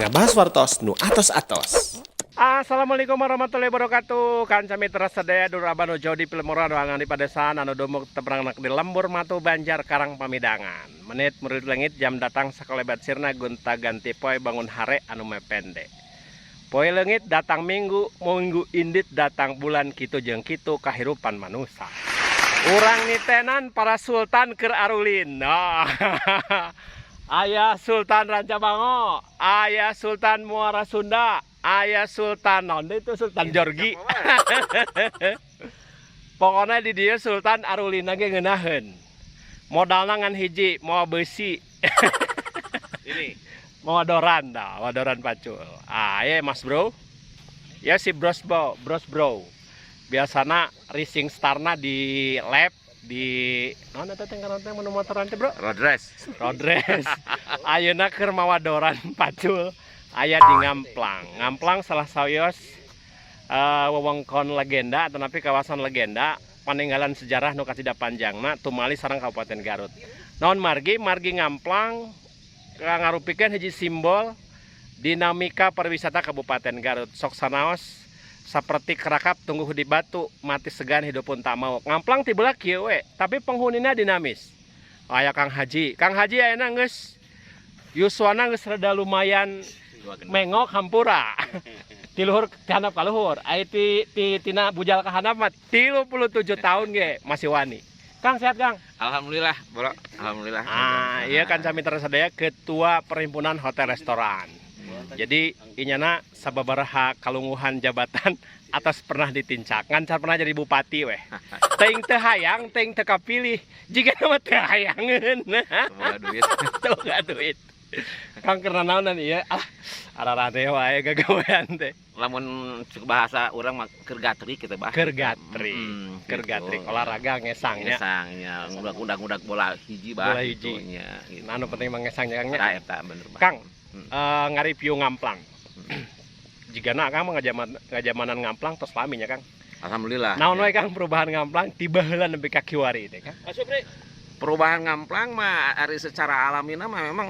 Ngabahas wartos nu atos-atos. Assalamualaikum warahmatullahi wabarakatuh. Kanca mitra sadaya, dulur abah nu jauh di Pilmura, doangan di padesaan, anu dumuk tebrang di lembur matu Banjar Karang Pamidangan. Menit murid langit jam datang sakalebat sirna, gonta ganti poe, bangun hare anu mepende. Poe leungit datang minggu, minggu indit datang bulan, kitu jeung kitu kahirupan manusia. Urang nitenan para sultan keur arulin. Nah, aya Sultan Rancabango, aya Sultan Muara Sunda, aya Sultan naon deui itu, Sultan Jorgi. Pokoknya di dieu Sultan arulina ge ngeunaheun. Modalna ngan hiji, mawa besi. Ini. Mawa doran dah, mawa doran pacul. Ah, ya Mas Bro. Ya si Bros Bro, Bros Bro. Biasana racing starna di lap di naon eta teh ngaran teh mun motoran teh, Bro? Road race. Road race. Ayeuna keur mawa doran pacul aya di Ngamplang. Ngamplang salah sawios wewengkon legenda tetapi kawasan legenda, paninggalan sejarah nu kacida panjangna tumali sareng Kabupaten Garut. Naon margi? Margi Ngamplang ngarupikeun hiji simbol dinamika pariwisata Kabupaten Garut. Sok sanaos seperti kerakap tunggu di batu, mati segan hidup pun tak mau. Ngamplang tibelah kieu we, tapi penghuninya dinamis. Aya Kang Haji. Kang Haji ayeuna geus yuswana geus rada lumayan mengok, hampura. Ti luhur ti handap ka luhur. Aya ti ti tina bujal ka handap mah 37 tahun ge masih wani. Kang, sehat, Kang? Alhamdulillah, Bro. Alhamdulillah. Ah, iya kan, sami sadaya ketua perhimpunan hotel restoran. Jadi inyana sababaraha kalunguhan jabatan atas pernah ditincak. Ngan can pernah jadi bupati weh. Teuing teu hayang, teuing teu kapilih. Jiga mah teu hayangeun. Semoga duit. Tuh gak duit. Kang, keur naonan ieu? Ah, ararane wae gagawean teh. Lamun cek bahasa urang mah keur gatrik gitu, Bah. Keur gatrik. Keur gatrik olahraga ngesangnya. Ngesangnya, ngudak-ngudak bola hiji, Bah. Bola hiji. Gitu nya, gitu. Nah, anu penting mah ngesangnya, Kang, nya. Eta eta bener, Bah. Kang, ngareview Ngamplang. Jigana Kang mah ngajamanan Ngamplang tos lami nya, Kang. Alhamdulillah. Naon we, Kang, perubahan Ngamplang ti baheula nepi ka kiwari teh, Kang? Perubahan Ngamplang mah ari secara alamiah mah memang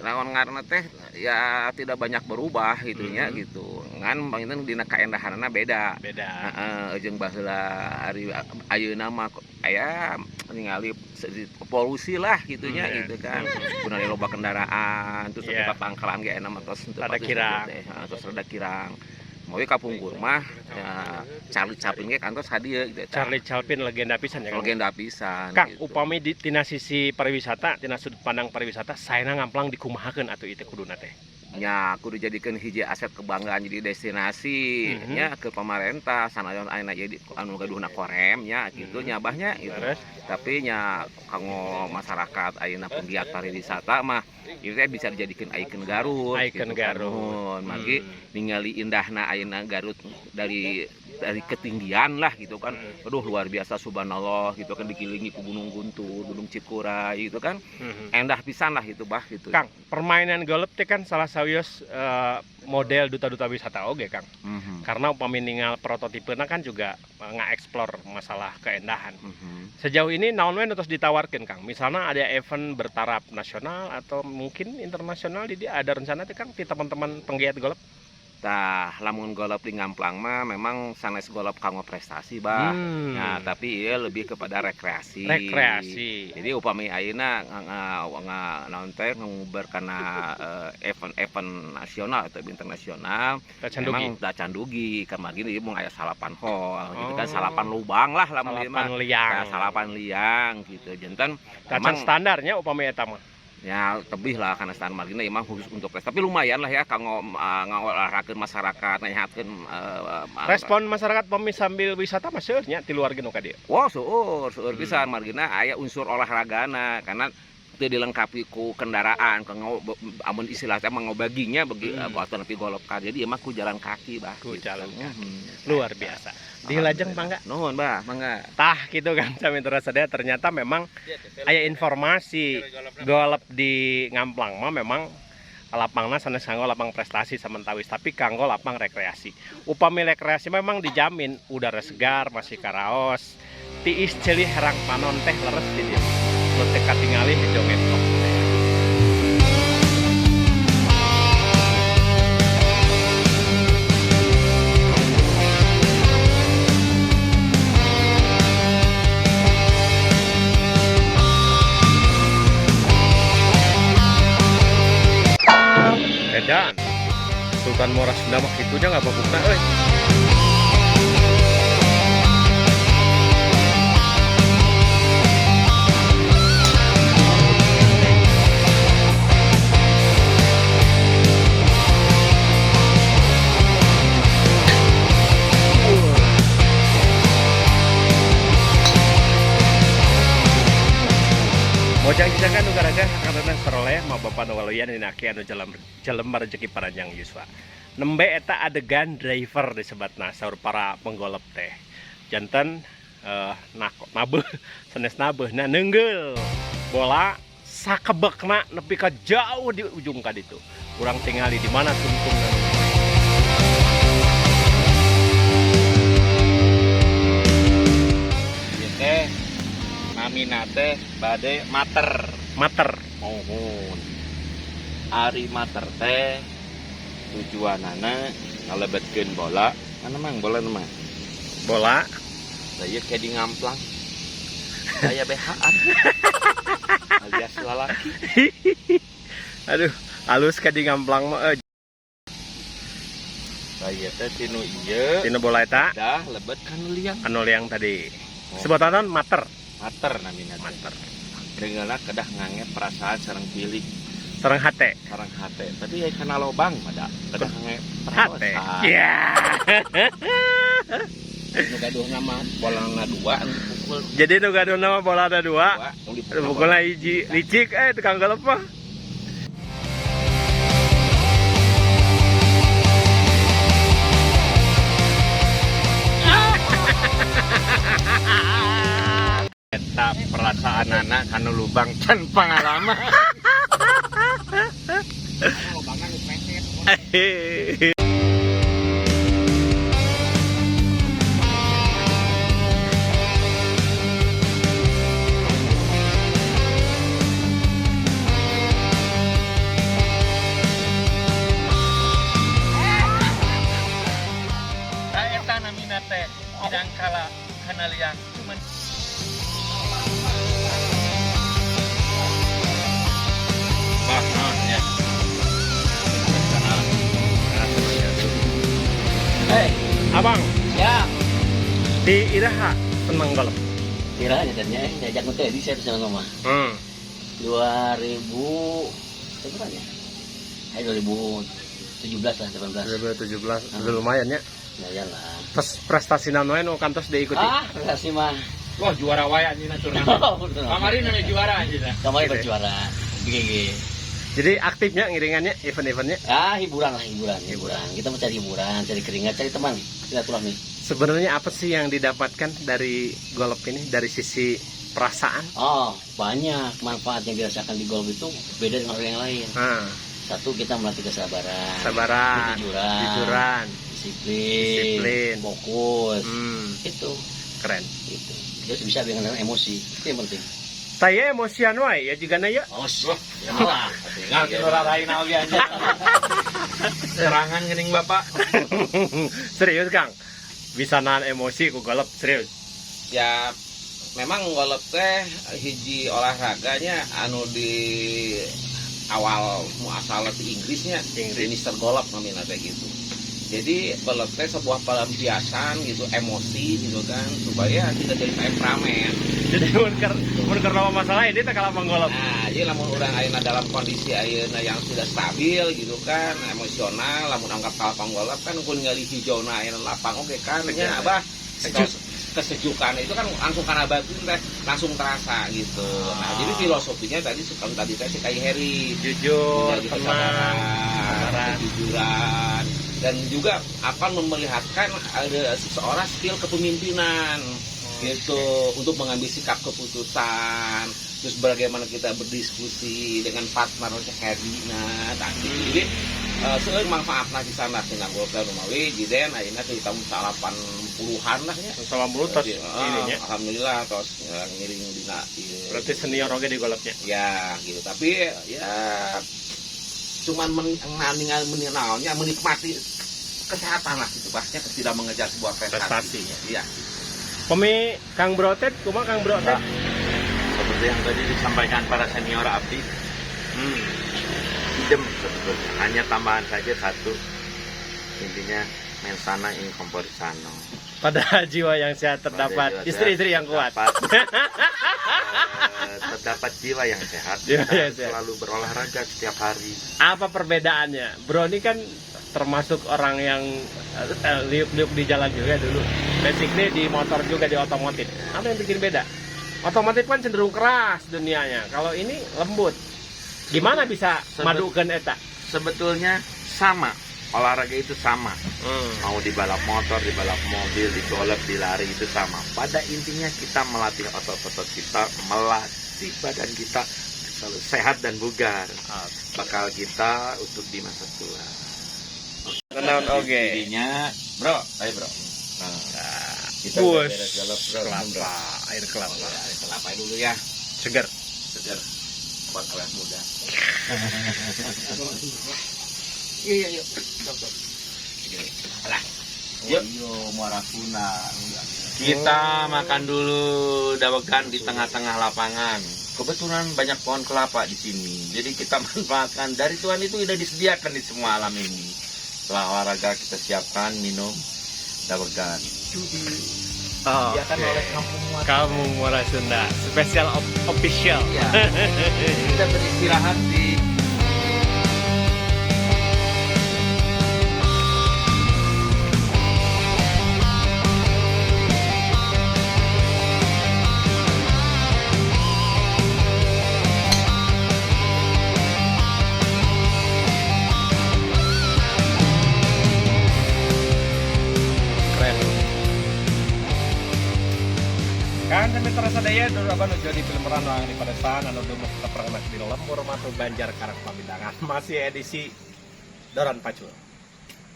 lawan ngaranna teh ya tidak banyak berubah gitu nya, gitu. Ngan panginten dina kaendahanna beda. Beda. Heeh, jeung baheula ari ayeuna mah aya ningali polusi lah gitu nya, gitu kan. Kunaon loba kendaraan terus pangkalan ge enak mah tos teu Rada bagus kirang. Teh, heeh, tos rada kirang. Mawi kapungkur mah ya Charlie Chaplin ge kantos hadieu gitu eta. Charlie Chaplin legenda pisan ya, Kang. Legenda pisan Kang, gitu. Upami di tina sisi pariwisata, tina sudut pandang pariwisata, saena Ngamplang dikumahakeun atuh ieu teh kuduna teh? Nya kudu jadikeun hiji aset kebanggaan, jadi destinasi nya ke pamarentah sanajan ayeuna jadi anu gaduhna korem nya gitu nya, Bah, nya gitu. Terus? Tapi nya kanggo masyarakat ayeuna penggiat pariwisata mah ieu teh bisa dijadikeun ikon Garut Ikon gitu kan. Garut. Nuhun, margi ningali indahna ayeuna Garut dari ketinggian lah gitu kan. Aduh, luar biasa, subhanallah gitu kan, dikelilingi ku Gunung Guntur, Gunung Cikuray gitu kan. Endah pisan lah gitu, Bah, gitu. Kang, permainan golf teh kan salah sawios model duta-duta wisata oge, Kang. Karena upami ningal prototipena kan juga nge-explore masalah keindahan. Sejauh ini naon we nu tos ditawarkeun, Kang? Misalnya ada event bertaraf nasional atau mungkin internasional, di dia ada rencana teh, Kang, ti teman-teman penggiat golf? Tah, lamun golf di Ngamplang mah memang sanes golf kanggo prestasi, Bah. Nah, tapi ieu lebih kepada rekreasi. Rekreasi. Jadi upami ayeuna nga naon teh nguber kana event-event nasional atau internasional Tacan dugi. Memang tacan dugi, kamari ieu mung aya salapan hole gitu kan, Oh. salapan lubang lah lamun ieu mah. Salapan liang. Nah, salapan liang gitu. Janten Tacan memang standarnya upami eta mah. Ya tebih lah karena standar, margina emang khusus untuk tes, tapi lumayan lah ya kanggo ngolahrakeun masyarakat, nyehatkeun Respon masyarakat pami sambil wisata mah seueur nya ti luar ge nu ka dieu. Wah, seueur, seueur pisan, margina aya unsur olahragana karena teu dilengkapi ku kendaraan kanggo amun istilah teh mah ngobaginya bagi atau nepi golf car, jadi emang ku jalan kaki, Bah, Ku gitu. Jalan kaki. Luar biasa. Dilajeng mangga. Nuhun, Bah, mangga. Tah gitu kan, sami sadaya, ternyata memang aya informasi golf di Ngamplang mah memang lapangna sanes kanggo lapang prestasi samentawis, tapi kanggo lapang rekreasi. Upami rekreasi memang dijamin udara segar, masih karaos, tiis ceuli herang panon teh leres di dieu. Nu teu katingali hejo ngetok. Hutan Muara Sunda mah kitu nya ngababukna euy. Mojang jijangan nu garaga karena seroleh ma bapak nu waluyan dina aki anu jelema rezeki paranjang yuswa. Nembe eta adegan driver disebatna saur para penggolep teh. Janten nabeuh sanes nabeuh na neunggeul bola sakebekna nepi ka jauh di ujung ka ditu. Urang tingali di mana tungtungna. Ieu teh namina teh bade mater. Mater. Mohon. Ari mater teh tujuanana ngalebetkeun bola. Mana mang bola mah? Bola. Da ieu ke di ngamplang. Saya BH-an. Alias lalaki. Aduh, halus ke di ngamplang mah euy. Da ieu teh tinu ieu. Tinu bola eta. Dah lebet kanu liang. Anu liang tadi. Oh. Sebatan mater. Mater namina teh. Mater. Dengeuna kedah ngange perasaan sareng pilih. Sareng hate. Sareng hate. Tapi ya kana lobang mah da. Kedah ngange Hate. perasaan. Iya. Nu gaduh nama bolana dua anu dipukul. Jadi nu gaduh nama bola ada dua. Dua, nu dipukul. Pukulna hiji licik tukang golep mah. Eta perasaanana kanu lubang can pangalaman. Lubangna geus meset. Eta namina teh bidangkala kana liang cuman bah naon ya. Hei, Abang, ya. di iraha seneng golf. Iraha nya tadinya diajak teh di saya seneng mah. 2000 berapa ya? 2017 lah, 18. 2017, udah lumayan ya. Lumayan lah. Terus prestasi naon nu kantos diikuti? Ah, prestasi mah. Wah, juara wae anjeunna turnamen. Kamari namanya juara anjeunna. Kamari Gitu ya? berjuara. BGG. Jadi aktifnya ngiringannya, event-eventnya? Ah, hiburan lah, hiburan, hiburan. Kita mau cari hiburan, cari keringat, cari teman, silaturahmi. Sebenarnya apa sih yang didapatkan dari golf ini dari sisi perasaan? Oh, banyak manfaat yang dirasakan di golf itu beda dengan orang yang lain. Satu, kita melatih kesabaran, Kesabaran, kejujuran, kejujuran, disiplin, disiplin, fokus. Itu. Keren. Itu. Terus bisa dengan emosi, itu yang penting. Saya emosian wae ya jigana ya. Oh, lah. Tinggal kita rarain oge anjing. Serangan geuning Bapak. Serius, Kang. Bisa nahan emosi ku golf, serius. Ya, memang golf teh hiji olahraganya anu di awal muasal di Inggrisnya, Inggris. Mister Golf namina teh gitu. Jadi golf teh sebuah pelampiasan gitu, emosi gitu kan, supaya tidak jadi temperamen. Jadi mun keur loba masalah ini teh kalah manggolop. Nah, jadi lamun urang ayeuna dalam kondisi ayeuna yang tidak stabil gitu kan, emosional, lamun anggap kalah panggolop kan kun ningali hijauna ayeuna lapang oge kan nya abah. Sejuk. Kesejukan itu kan langsung karena batin teh langsung terasa gitu. Nah, jadi filosofinya tadi suka tadi teh si Kai Heri jujur, menjadi tenang, kesabaran, kesabaran. Kejujuran, dan juga akan memelihatkan ada seseorang skill kepemimpinan gitu untuk mengambil sikap keputusan, terus bagaimana kita berdiskusi dengan partner Heri. Nah, tadi jadi seueur manfaatna di sana cenah golf Rumawi jiden ayeuna di tahun 80-an lah nya. 80 tos Jadi, ininya. Alhamdulillah tos ngiring dina ieu. Berarti senior oge di golfnya. Ya gitu, tapi ya cuman menikmati kesehatan lah gitu, bahkan tidak mengejar sebuah prestasi. Prestasinya. Iya. Pemi Kang Brotet, kumaha Kang Brotet? Nah, seperti yang tadi disampaikan para senior abdi, idem sebetulnya. Hanya tambahan saja satu, Intinya mensana in corpore sano. Pada jiwa yang sehat terdapat istri-istri yang kuat. Terdapat jiwa yang sehat. Jiwa Kita yang sehat. selalu berolahraga setiap hari. Apa perbedaannya? Bro ini kan termasuk orang yang liuk-liuk di jalan juga dulu. Basically di motor juga, di otomotif. Apa yang bikin beda? Otomotif kan cenderung keras dunianya. Kalau ini lembut. Gimana bisa madukeun eta? Sebetulnya sama. Olahraga itu sama. Mau di balap motor, di balap mobil, di golf, di lari itu sama. Pada intinya kita melatih otot-otot kita, melatih badan kita selalu sehat dan bugar. Bakal kita untuk di masa tua. Tenang, oke. Intinya, bro, ayo bro. Nah, kita Bus, udah beres golf, bro. kelapa, air kelapa. Air kelapa dulu ya. Seger. Seger. Buat awet muda. Iya. Alah. Yuk. Muara Sunda. Kita makan dulu dawegan di tengah-tengah lapangan. Kebetulan banyak pohon kelapa di sini. Jadi kita manfaatkan dari Tuhan itu udah disediakan di semua alam ini. Setelah olahraga kita siapkan minum dawegan. Oh, Disediakan oleh Kampung Muara. Kampung Muara Sunda, spesial official. Iya. Kita beristirahat di Keren. Kan kami terasa daya dulu apa nuju di film Ranwang di Padesaan anu dumuk tepernak di Lembur Matu Banjar Karang Pamidangan. Masih edisi Doran Pacul.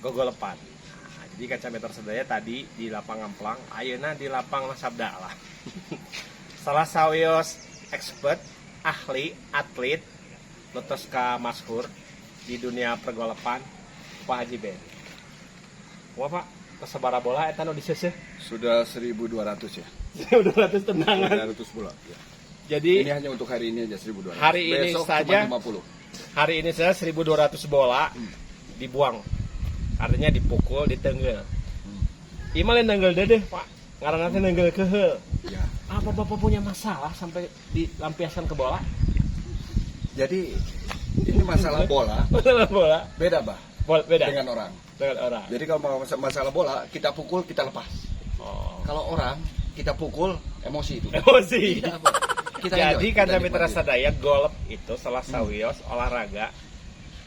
Gogolepan. Nah, jadi kaca meter sedaya tadi di lapang Ngamplang, ayeuna di lapang Sabda lah. Salah sawios expert, ahli, atlet, letos ka maskur di dunia pergolepan, Pak Haji Ben. Wah Pak, kesebara bola eta nu diseuseuh. Sudah 1.200 ya. 1.200 tendangan. 1.200 bola. Ya. Jadi Ini hanya untuk hari ini aja 1.200. Hari ini Besok saja. cuma 50. Hari ini saja 1.200 bola dibuang. Artinya dipukul, ditenggel. Ima lain nenggel dedeh, Pak. Ngaranna teh nenggel keheul. Ya. Apa Bapak punya masalah sampai dilampiaskan ke bola? Jadi ini masalah bola Masalah bola. beda, Bah, Bola beda dengan orang. dengan orang. Jadi kalau mau masalah bola kita pukul kita lepas. Oh. Kalau orang kita pukul emosi itu. Emosi. Iya, Bah. Kita Jadi enjoy, kan kita kami nikmati. terasa daya golf itu salah sawios olahraga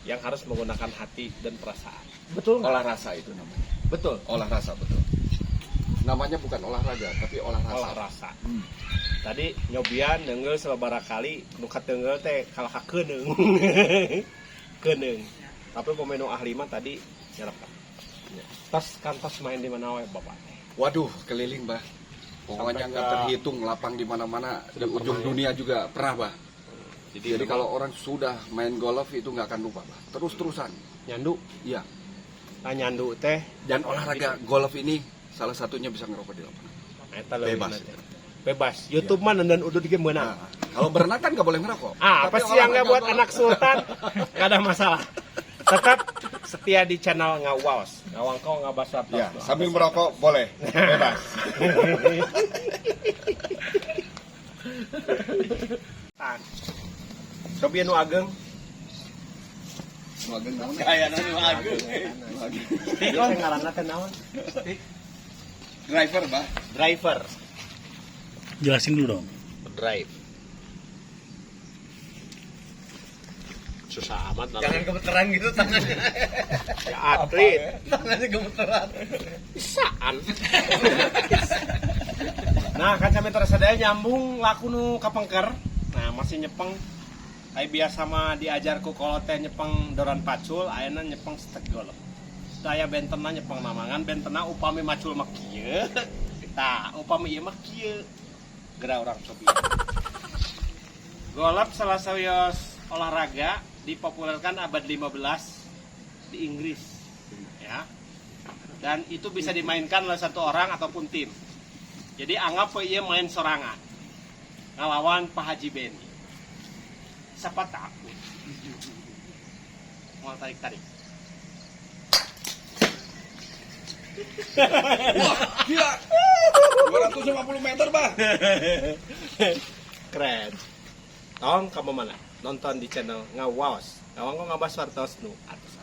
yang harus menggunakan hati dan perasaan. Betul nggak? Olah rasa itu namanya. Betul. Olah rasa betul. Namanya bukan olahraga tapi olah rasa. Olah rasa. Tadi nyobian nenggel sababaraha kali nu katenggel teh kalah ka keuneung. Keuneung. Tapi pemain nu ahli mah tadi nyerep. Tas kantos main di mana we Bapak? Waduh, keliling, Bah. Pokoknya Sampai nggak ke- terhitung lapang di mana-mana, di Sudah ujung pernah ya? dunia juga pernah, Bah. Jadi, Jadi kalau orang sudah main golf itu nggak akan lupa, Bah. Terus-terusan. nyandu, Iya. nah nyandu teh Dan olahraga golf ini salah satunya bisa ngerokok di lapangan. eta leuwih Bebas. teh. Bebas. YouTube mah nenden udud ge meunang. Nah, kalau berenang kan nggak boleh ngerokok. Ah, apa Tapi sih yang nggak olahraga buat golf- anak sultan? Nggak ada masalah. Tetap setia di channel Ngawaos. Ngawangkong ngabasa Ya, sambil merokok boleh, bebas. Cobi nu ageng. Nu ageng naon? Kayaknya nu ageng. Nu ageng. Stick teh ngaranna teh naon? Stick Driver, Bah. driver. Jelasin dulu dong. Drive. Susah amat Jangan gemeteran gitu tangannya. Ya, atlet. Tangannya gemeteran. Bisaan. Nah, kan sampai tersadaya nyambung laku nu kapengker. Nah, masih nyepeng. Kayak biasa mah diajar ku kolot teh nyepeng doran pacul, ayeuna nyepeng stek golep. Daya bentena nyepeng namangan, bentena upami macul mah kieu. Tah, upami ieu mah kieu. Geura urang cobi. Golep salah sawios olahraga dipopulerkan abad 15 di Inggris. Ya. Dan itu bisa dimainkan oleh satu orang ataupun tim. Jadi anggap we ieu main sorangan. Ngalawan Pak Haji Beni. Siapa takut? Mau tarik-tarik. Wah, gila. 250 meter, Bah. Keren. Tong kamu mana? Nonton di channel Ngawaos. Ngawangkong ngabas wartos nu atos.